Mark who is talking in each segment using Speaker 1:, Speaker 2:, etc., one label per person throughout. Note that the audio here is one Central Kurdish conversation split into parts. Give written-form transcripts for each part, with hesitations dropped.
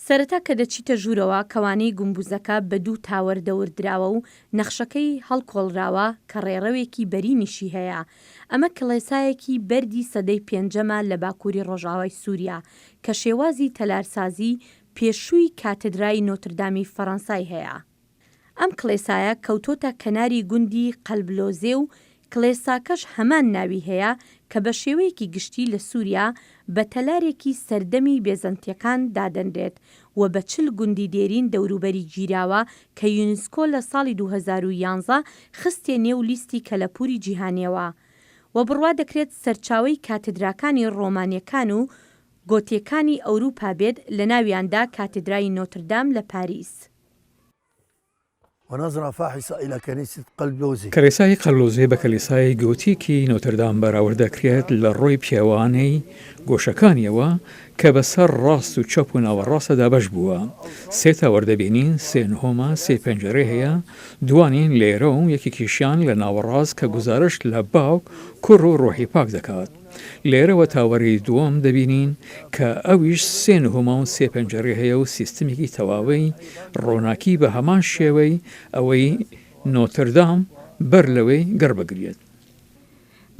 Speaker 1: سەرەتا کە دەچیتە ژوورەوە کەوانەی گومبوزەکە بە دوو تاوەر دەوردراوە و نەخشەکەی هەڵکۆڵراوە کە ڕێڕەوێکی بەرینیشی هەیە. ئەمە کڵێسایەکی بەردی سەدەی پێنجەمە لە باکووری ڕۆژئاوای سووریا کە شێوازی تەلارسازی پێشووی کاتدرای نۆتردامی فەڕەنسای هەیە. ئەم کڵێسایە کەوتۆتە کەناری گوندی قەلبلۆزێ و کڵێساکەش هەمان ناوی هەیە کە بە شێوەیەکی گشتی لە سووریا بە تەلارێکی سەردەمی بێزەنتیەکان دادەنرێت و بە 40 گوندی دێرین دەوروبەری گیراوە کە یونسکۆ لە ساڵی 2011 خستیە نێو لیستی کەلەپووری جیهانیەوە و بڕوا دەکرێت سەرچاوەی کاتدراکانی ڕۆمانیەکان و گۆتیەکانی ئەوروپا بێت لەناویاندا کاتدرای نۆتردام لە پاریس.
Speaker 2: ونظرة فاحصة إلى كنيسة قلب لوزي.
Speaker 3: کلیسای قەللوزێ بە کلیسای گۆتیکی نۆتردام بەراورد دەکرێت لە ڕووی پێوانەی گۆشەکانیەوە کە بەسەر ڕاست و چەپ و ناوەڕاستە دابەش بووە. سێ تاوەر دەبینین، سێ نهۆمە، سێ پەنجەرەی هەیە، دوانیان لێرە و یەکێکیشیان لە ناوەڕاست کە گوزارشت لە باوک، کوڕ و ڕۆحی پاک دەکات. لێرەوە تاوەری دووەم دەبینین کە ئەویش سێ نهۆمە و سێ پەنجەرەی هەیە و سیستمێکی تەواوی ڕۆناکی بە هەمان شێوەی ئەوەی نۆتردام بەر لەوەی گڕ بگرێت.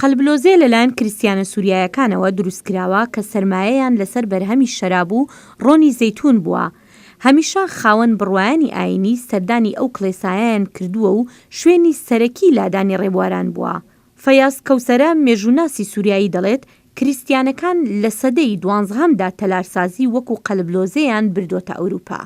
Speaker 1: قەلبلۆزێ لەلایەن کریستیانە سوریایەکانەوە دروستکراوە کە سەرمایەیان لەسەر بەرهەمی شەراب و ڕۆنی زەیتوون بووە. هەمیشە خاوەن بڕوایانی ئایینی سەردانی ئەو کڵێسایەیان کردووە و شوێنی سەرەکی لادانی ڕێبواران بووە. فەیاز کەوسەرە مێژووناسی سوریایی دەڵێت، کریستیانەکان لە سەدەی دوانزەهەمدا تەلارسازی وەکو قەلبلۆزێیان بردۆتە ئەوروپا.